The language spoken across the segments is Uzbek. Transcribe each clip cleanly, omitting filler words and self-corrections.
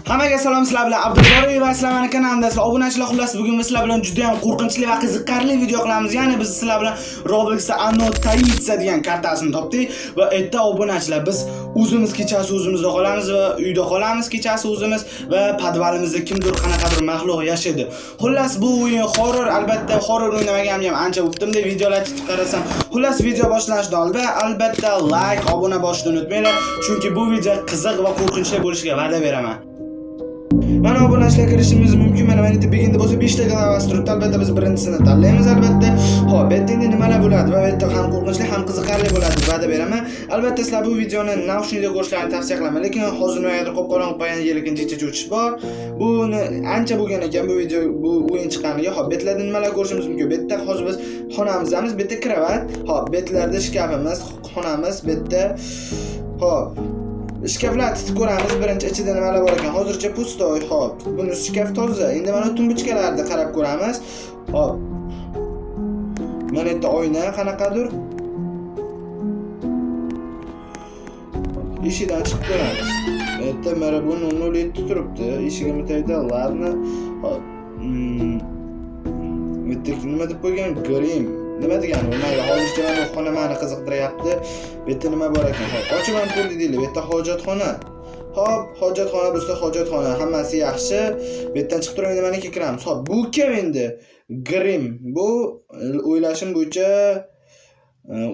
Hammaga salom, sizlar bilan Abdulboriy va sizlar meni kanalimdasizlar. Obunachilar, xullas bugun biz sizlar bilan juda ham qo'rqinchli va qiziqarli video qilamiz. Ya'ni biz sizlar bilan Robloxda Оно таится degan kartasini topdik va erta obunachilar biz o'zimiz kechasi o'zimizda qolamiz va uyda qolamiz kechasi o'zimiz va podvalimizda kimdir qanaqadir maxluq yashaydi. Xullas bu o'yin horror, albatta horror o'ynamaganimga ham ancha bo'libdi. Videolar tutib qarasam. Xullas video boshlanishidan oldin albatta like, obuna bosishni unutmanglar, chunki bu video qiziq va qo'rqinchli bo'lishiga va'da beraman. Mana obunachilar kirishimiz mumkin. Mana yerda beginda bo'lsa 5 ta glavasi turibdi. Albatta biz birinchisini tanlaymiz albatta. Xo'p, bu yerda endi nimalar bo'ladi va bu yerda ham qo'rqinchli, ham qiziqarli bo'ladi deb va'da beraman. Albatta sizlar bu videoni naushnikda ko'rishlarini tavsiya qilaman. Lekin hozir nimagadir qop-qorong'i bo'lgan lekin jicha cho'chish bor. Buni ancha bo'lgan ekan bu video, bu o'yin chiqqaniga. Xo'p, betlarda nimalar ko'rishimiz mumkin? Bu yerda hozir biz xonamizdamiz. Bu yerda kravat. Xo'p, betlarda shkafimiz, xonamiz, bu yerda. Xo'p, shkaflarni titib ko'ramiz. Birinchi ichida nimalar bor ekan. Hozircha пустой. Xo'p, buni shkaf toza. Endi mana tumbuchkalarni qarab ko'ramiz. Xo'p. Mana yerda oyna qanaqadir. Eshikdan chiqib ko'ramiz. Bu yerda mana bu 007 turibdi. Eshigimiz tagida, ладно. Xo'p. Bu yerda nima deb qo'ygan? Grim. Nima degani bu? Mayli, hozircha mana bu xona meni qiziqtiryapti. Bu yerda nima bor ekan? Xo'p, ochib ham ko'rdik deylik. Bu yerda hojatxona. Xo'p, hojatxona bo'lsa hojatxona, hammasi yaxshi. Bu yerdan chiqib turib endi mana kiramiz. Xo'p, bu kim endi? Grim. Bu o'ylashim bo'yicha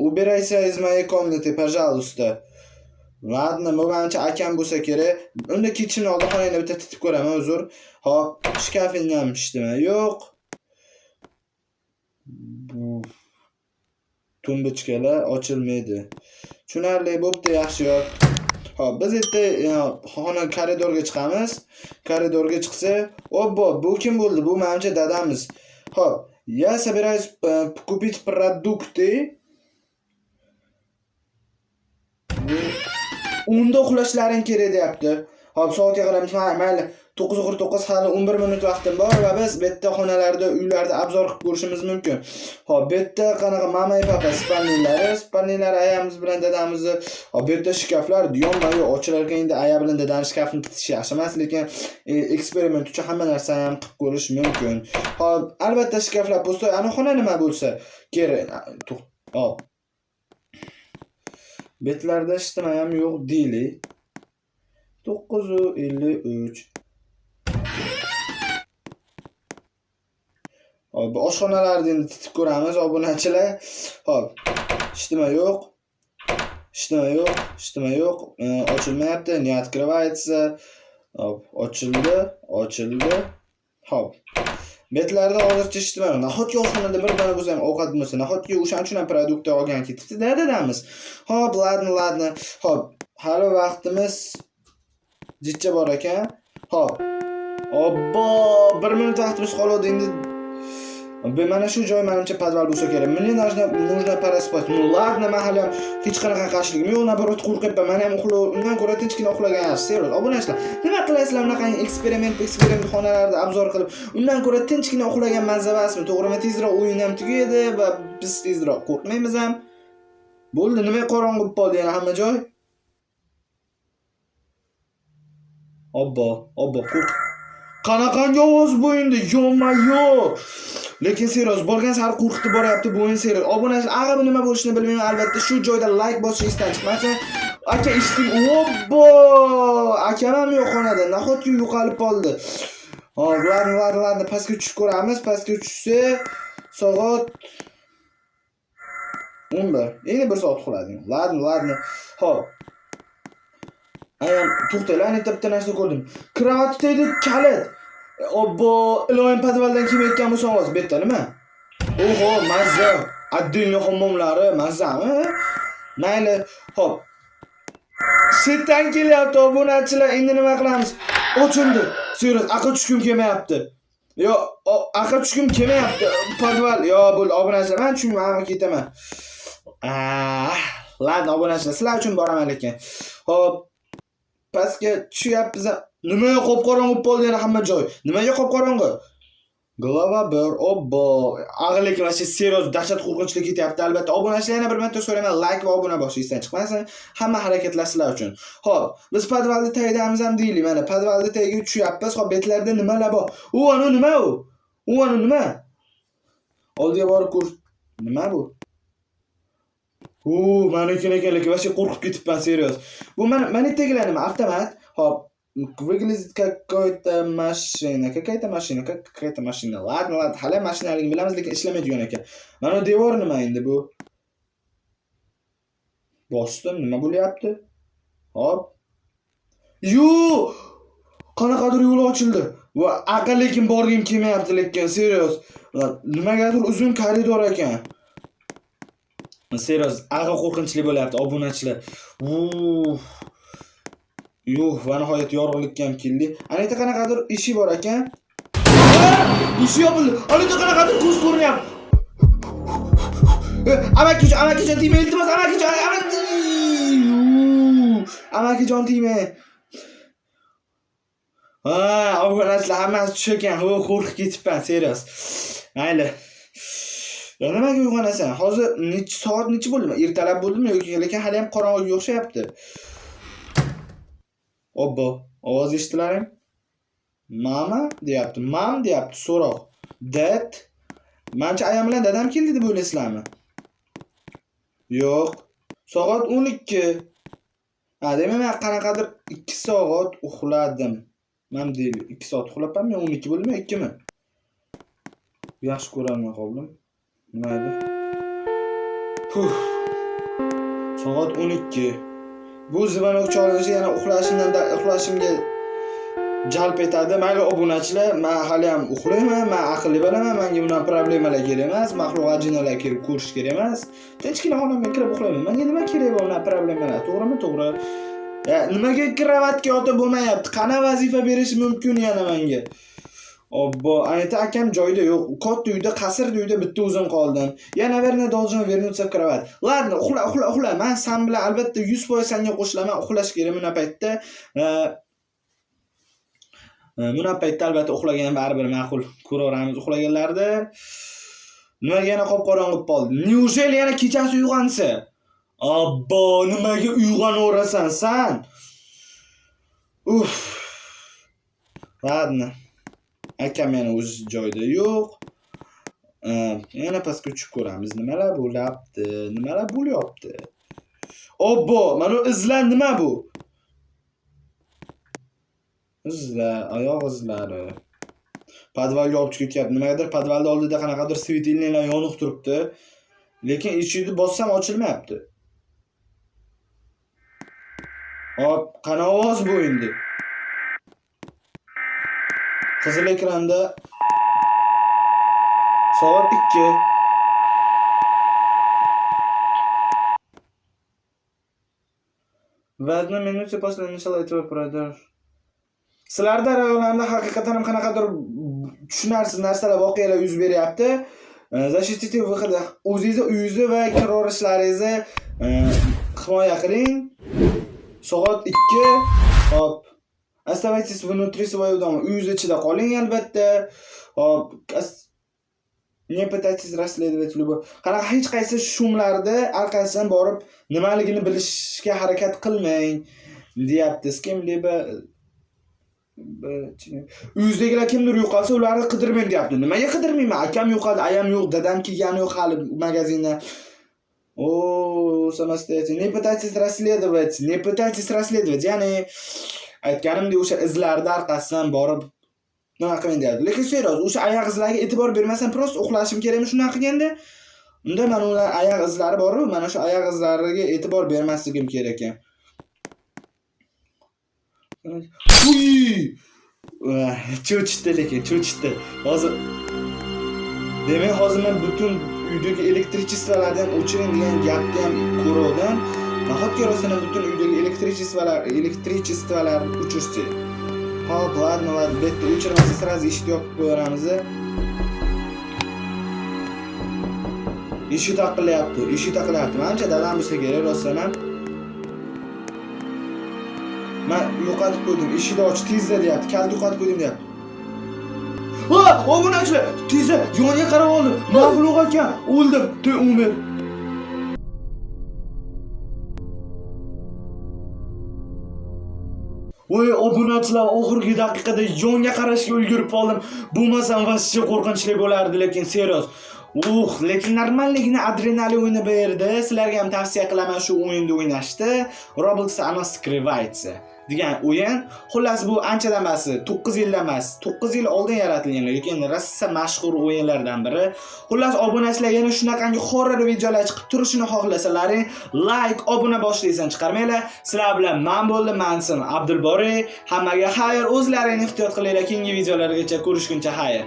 убирайся из моей комнаты, пожалуйста. Ладно, bu manimcha akam bo'lsa kerak. Unda ketishimdan oldin xonangni bitta titib ko'raman, uzr. Xo'p, shkafingni ham pishdimi? Yo'q. Bu tumbuchkalar ochilmaydi. Tushunarli, bo'pti, yaxshi yot. Xo'p, biz yerda xona koridorga chiqamiz. Koridorga chiqsa, obbo, bu kim bo'ldi? Bu menimcha dadamiz. Xo'p, я собираюсь купить продукты. Unda uxlashlaring kerak deyapti. Xo'p, soatga qaramiz. Mayli, 9:49, hali 11 minut vaqtim bor va biz bu yerda xonalarda, uylarda obzor qilib ko'rishimiz mumkin. Xo'p, bu yerda qanaqa mama va papa spalnilari ayamiz bilan dadamizni. Xo'p, bu yerda shkaflar yonma-yon ochilar ekan. Endi aya bilan dadani shkafini titish yaxshi emas, lekin eksperiment uchun hamma narsani ham qilib ko'rish mumkin. Xo'p, albatta shkaflar пустой. Ana xona nima bo'lsa kerak. Xo'p. Betlarda hech ham yo'q deylik. 9:53. Xo'p, oshxonalarni endi titib ko'ramiz obunachilar. Xo'p, hech yo'q. Hech yo'q, hech yo'q. Ochilmayapti, не открывается. Xo'p, ochildi, ochildi. Xo'p. Betlarda hozircha hech nima yo'q. Nahotki oshxonada bir dona bo'lsa ham ovqat bo'lmasa, nahotki o'shaning uchun ham produkt olgan ketibdi dadamiz. Xo'p, ладно, ладно. Xo'p, hali vaqtimiz jicha bor ekan. Xo'p. Obbo, 1 minut vaqtimiz qoldi endi. Mana shu joy menimcha podval bo'lsa kerak. Мне нужно пораспать. Ну ладно, men hali ham hech qanaqa qarshiligim yo'q, наоборот qo'rqyapman. Men ham uxla, undan ko'ra tinchgina uxlagan yaxshi. Seryoz, obunachilar, nima qilasizlar bunaqa eksperiment xonalarda obzor qilib? Undan ko'ra tinchgina uxlagan mazza emasmi? To'g'rimi? Tezroq o'yin ham tugaydi va biz tezroq qo'rqmaymiz ham. Bo'ldi, nima qorong'i bo'lib qoldi yana hamma joy? Obbo, obbo, qo'rq. Qanaqangi ovoz bu endi? Yo-ma-yo. Lekin seryoz, borgan sari qo'rqitib boryapti bu o'yin seryoz. Obunachilar, ag'abi nima bo'lishini bilmayman. Albatta shu joyda like bosish esdan chiqmasin. Aka eshitding. Obbo! Akam ham yo'q xonada. Nahotki yo'qolib qoldi. Hop, ладно, ладно, ладно, pastga tushib ko'ramiz. Pastga tushsa soat 11. Endi 1 soat uxladim. Ладно, ладно. Hop. Ayam, to'xtanglar, ana bitta narsa ko'rdim. Kravat tagida kalit. Obbo, iloyim podvaldan kelmayotgan bo'lsa ovoz. Bu yerda nima? Oho, mazza. Отдельный hammomlari, mazzami? Mayli, xo'p. Setdan kelyapti obunachilar. Endi nima qilamiz? Ochildi. Seryoz, aql tushkim kelmayapti. Yo, aql tushkim kelmayapti. Podval, yo, bo'ldi obunachilar, men tushunmayman, ketaman. Ah, ладно obunachilar, sizlar uchun boraman lekin. Xo'p, pastga tushyapmiz. Nimaga qop-qorong'i bo'lib qoldi yana hamma joy? Nimaga qop-qorong'i? Глава 1. Obbo. Ag'ir, lekin вообще серьёз dahshat qo'rqinchli ketyapti albatta. Obunachilar, yana bir marta so'rayman, like va obuna bosish esdan chiqmasin. Hamma harakatlar sizlar uchun. Xo'p, biz podvalni tagidamiz ham deylik. Mana podvalni tagiga tushyapmiz. Xo'p, betlarda nimalar bor? U anu nima u? U anu nima? Oldiga borib ko'r. Nima bu? U maniki ekan, lekin вообще qo'rqib ketibman, серьёз. Bu mana yerdagilar nima? Avtomat. Xo'p, выглядит какой-то машина. Какая-то машина, какая-то машина. Ладно, ладно, hali mashinaligini bilamiz, lekin ishlamaydigan ekan. Mana bu devor nima endi bu? Bosdim, nima bo'lyapti? Hop. Yo'q! Qanaqadir yo'l ochildi. Va aql, lekin borgim kelmayapti, lekin серьёз. Nimagadir uzun koridor ekan. Серьёз, ag'a qo'rqinchli bo'lyapti, obunachilar. Uff. Yo'q, va nihoyat yorug'likka ham keldik. Ana yerda qanaqadir eshik bor ekan. Eshik yopildi. Ana yerda qanaqadir ko'z ko'rinyapti. Amakijon, amakijon tegma, iltimos, amakijon, amakijon tegma. Ha, obunachilar, hammasi tush ekan. Ho, qo'rqib ketibman, серьёз. Mayli. Ya nimaga uyg'onasan? Hozir necha soat, necha bo'ldimi? Ertalab bo'ldimi yoki, lekin hali ham qorong'iga o'xshayapti. Obbo, ovoz eshitilaring? Mama deyapti. Mam deyapti, so'roq. Dad. Manimcha ayam bilan dadam keldi deb o'ylaysizlarmi? Yo'q. Soat 12. Ha, demak men qanaqadir 2 soat uxladim. Men deyli, 2 soat uxlabmanmi? 12 bo'ldimi, 2 mi? Yaxshi ko'rolmay qoldim. Nima edi? Puh. Soat 12. Bu звонок chalinishi yana uxlashimga jalb etadi. Mayli, obunachilar, men hali ham uxlayman, men aqlli bo'laman, menga bundan problemalar kerak emas, maxluq ajinalar kelib ko'rish kerak emas. Tinchgina xonamga kirib uxlayman. Menga nima kerak bu bunaqa problemalar? To'g'rimi? To'g'ri. Ya, nimaga kravatga yotib bo'lmayapti? Qana vazifa berishi mumkin yana menga? Obbo, ayta, akam joyida yo'q. Katta uyda, qasrda uyda bitta o'zim qoldim. Я, наверное, должен вернуться в кровать. Ладно, uxla, uxla, uxla. Men san bilan albatta 100% sanga qo'shilaman. Uxlash kerak buna paytda. Buna paytda albatta uxlagan baribir ma'qul. Ko'raveramiz uxlaganlarida. Nimaga yana qop-qorong'i bo'lib qoldi? Неужели yana kechasi uyg'onsa? Obbo, nimaga uyg'onaverasan san? Uf. Ладно. Akam yana o'z joyida yo'q. Yana pastga tushib ko'ramiz. Nimalar bo'lyapti? Nimalar bo'lyapti? Obbo, mana bu izlar nima bu? Izlar, oyoq izlari. Podvalga olib chiqib ketyapti. Nimagadir podvalda oldida qanaqadir светильник lar yoniq turibdi. Lekin eshikni bossam ochilmayapti. Hop, qani ovoz bu endi? Qizil ekranda soat 2. В одну минуту после начала этого продаж. Sizlarda rayonlarda haqiqatan ham qanaqadir tushunarsiz narsalar, voqealar yuz beryapti. Защитите выхода. O'zingizni uyingizni va kirorishlaringizni himoya qiling. Soat 2. Hop. Оставайтесь внутри своего дома. Uyingiz ichida qoling albatta. Hop, не пытайтесь расследовать любой. Qanaqa hech qaysi shumlarda orqasidan borib nimaligini bilishga harakat qilmang deyapti. С кем-либо uyingizdagilar kimdir yo'qolsa, ularni qidirmang deyapti. Nimaga qidirmayman? Akam yo'qoldi, ayam yo'q, dadam kelgani yo'q hali magazindan. O, самостоятельно. Не пытайтесь расследовать, не пытайтесь расследовать. Ya'ni aytganimdek o'sha izlarni orqasidan borib nima qilmang deyapti. Lekin серьёз, o'sha oyoq izlariga e'tibor bermasam, просто uxlashim kerakmi shunaqa qilganda? Unda mana ular oyoq izlari bor-u, mana shu oyoq izlariga e'tibor bermasligim kerak ekan. Uy! Cho'chitdi lekin, cho'chitdi. Hozir demak, hozir men butun uydagi электричество larni ham o'chiring degan gapni ham ko'ruvdim. Nahotki rostdan ham butun uydagi электричество larni o'chirsak? Hop, ладно, ладно, bu yerda o'chirmasa сразу eshikni yopib qo'yaveramiz. Eshik taqilyapti, eshik taqilyapti. Manimcha dadam bo'lsa kerak rostdan ham. Men yo'qotib qo'ydim, eshikni och tezda deyapti. Kalit yo'qotib qo'ydim deyapti. Ha, obunachilar, tezda yonga qarab oldim. Maxluq ekan. O'ldim. Ты умер. Voy, obunachilar, oxirgi daqiqada yonga qarashga ulgurib qoldim. Bo'lmasam вообще qo'rqinchli bo'lardi, lekin serios. Lekin normalligini adrenalin o'yini berdi. Sizlarga ham tavsiya qilaman shu o'yinni o'ynashni. Roblox "Оно скрывается" degan o'yin. Xullas, bu anchadan emas, 9 yildan emas, 9 yil oldin yaratilgan, lekin rosa mashhur o'yinlardan biri. Xullas, obunachilar, yana shunaqangi horror videolar chiqib turishini xohlasalaring, like, obuna boshlaysan chiqarmanglar. Sizlar bilan men bo'ldim, men ismim Abdulbori. Hammaga xayr, o'zlaringni ehtiyot qilinglar. Keyingi videolargacha ko'rishguncha xayr.